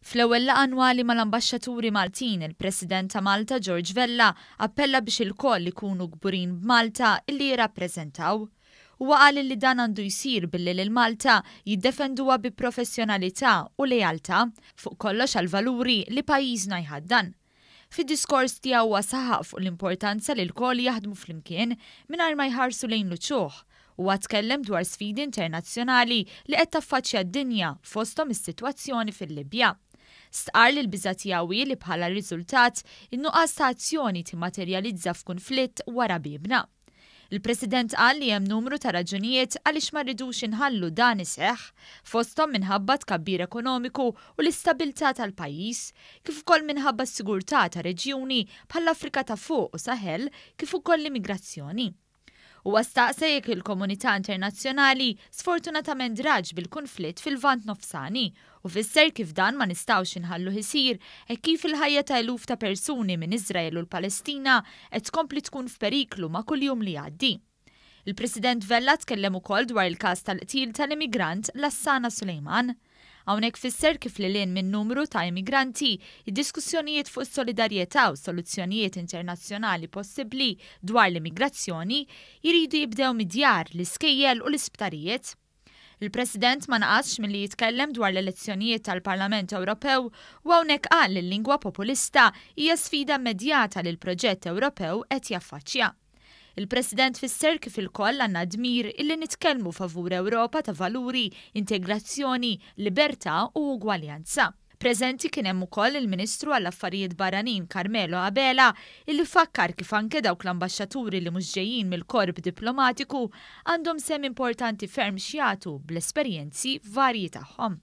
Fl-ewwel laqgħa annwali mal-ambaxxaturi Maltin, il-President ta' Malta George Vella appella biex ilkoll ikunu kburin b'Malta illi jirrappreżentaw. Huwa qal illi dan għandu jsir billi lil Malta jiddefenduha bi professjonalità u lealtà, fuq kollox għall-valuri li pajjiżna jħaddan. Fid-diskors tiegħu huwa saħaq fuq l-importanza li lkoll jaħdmu flimkien mingħajr ma jħarsu lejn l-uċuħ. Huwa tkellem dwar sfidi internazzjonali li qed taffaċċja d-dinja fosthom is-sitwazzjoni fil-Libja. Stqarr li l-biża' tiegħu hi li bħala riżultat, in-nuqqas ta' azzjoni timmaterjalizza f'kunflitt wara biebna. Il-President qal li hemm numru ta' raġunijiet għaliex ma rridux inħallu dan iseħħ, fosthom minħabba t-tkabbir ekonomiku u l-istabilità tal-pajjiż, kif ukoll minħabba s-sigurtà ta' reġjuni bħall-Afrika ta' Fuq u Sahel kif ukoll l-immigrazzjoni. Huwa staqsa jekk il-komunità internazzjonali sfortunatament dratx bil-kunflitt fil-Lvant Nofsani u fisser kif dan ma nistgħux inħalluh isir hekk kif il-ħajja ta' eluf ta' persuni minn Iżrael u l-Palestina qed tkompli tkun f'periklu ma' kull jum li jgħaddi. Il-President Vella tkellem ukoll dwar il-każ tal-qtil tal-immigrant Lassana Suleiman. Hawnhekk fisser kif lil hinn minn numru ta' immigranti, id-diskussjonijiet fuq is-solidarjetà u soluzzjonijiet internazzjonali possibbli dwar l-immigrazzjoni jridu jibdew mid-djar, l-iskejjel u l-isptarijiet. Il-President ma naqasx milli jitkellem dwar l-elezzjonijiet tal-Parlament Ewropew u hawnhekk qal li l-lingwa populista hija sfida immedjata li l-proġett Ewropew qed jaffaċċja. Il-President fisser kif ilkoll għandna dmir illi nitkellmu favur Ewropa ta' valuri, integrazzjoni, libertà u ugwaljanza. Preżenti kien hemm ukoll il-Ministru għall-Affarijiet Barranin Carmelo Abela illi fakkar kif anke dawk l-ambaxxaturi li mhux ġejjin mill-korp diplomatiku għandhom sehem importanti ferm x'jagħtu bl-esperjenzi varji tagħhom.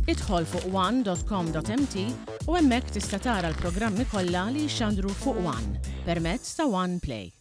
Idħol fuq one.com.mt u hemmhekk tista' tara l-programmi kollha li jixxandru fuq One permezz ta' One Play.